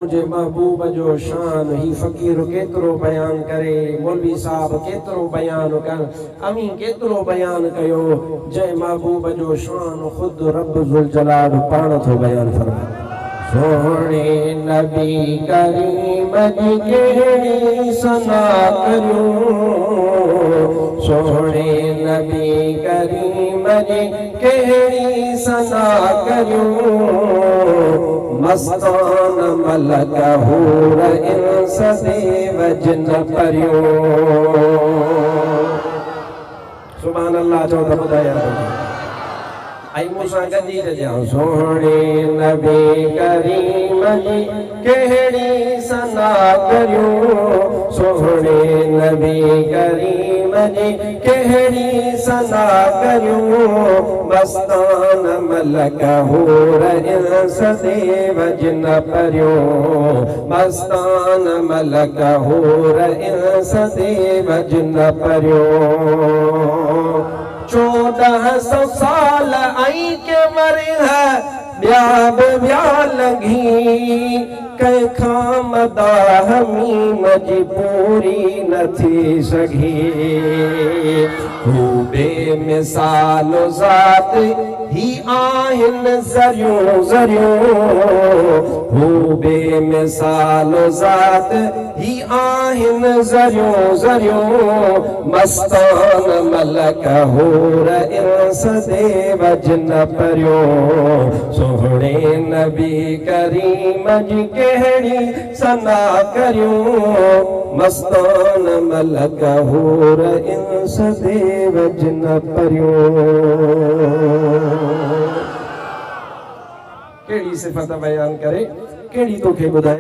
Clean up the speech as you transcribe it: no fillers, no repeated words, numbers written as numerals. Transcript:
منهنجي محبوب جو شان هي فقير ڪيترو بيان ڪري، مولوي صاحب ڪيترو بيان ڪن، اوهين ڪيترو بيان ڪيو، جنهن محبوب جو شان خود رب ذوالجلال پاڻ ٿو بيان فرمائي. سهڻي نبي ڪريم جي ڪهڙي ثنا ڪريون، سهڻي نبي ڪريم جي ڪهڙي ثنا ڪريون، مستان ملڪ حور انس ديو جن پريون. سبحان الله چئو ته ٻڌايان ٿو ۽ مون سان گڏجي چئجان. سهڻي نبي ڪريم جي ڪهڙي ثنا ڪريون، سهڻي نبي ڪريم جي ڪهڙي ثنا ڪريون، مستان ملڪ حور انس ديو جن پريون، مستان ملڪ حور انس ديو جن پريون. 14 سو سال ۽ ڪي ورهيه ٻيا به ويا لنگهي، ڪنهن کان مداح ميم جي پوري نه ٿي سگهي. هو بي مثال ذات هي آهن ذريون ذريون، هو بي مثال ذات هي آهن ذريون ذريون، مستان ملڪ حور انس ديو جن پريون، سهڻي نبي ڪريم جي ڪهڙي ثنا ڪريون، مستان ملڪ حور انس ديو جن پريون. ڪهڙي صفت بيان ڪري ڪهڙي توکي ٻڌايان.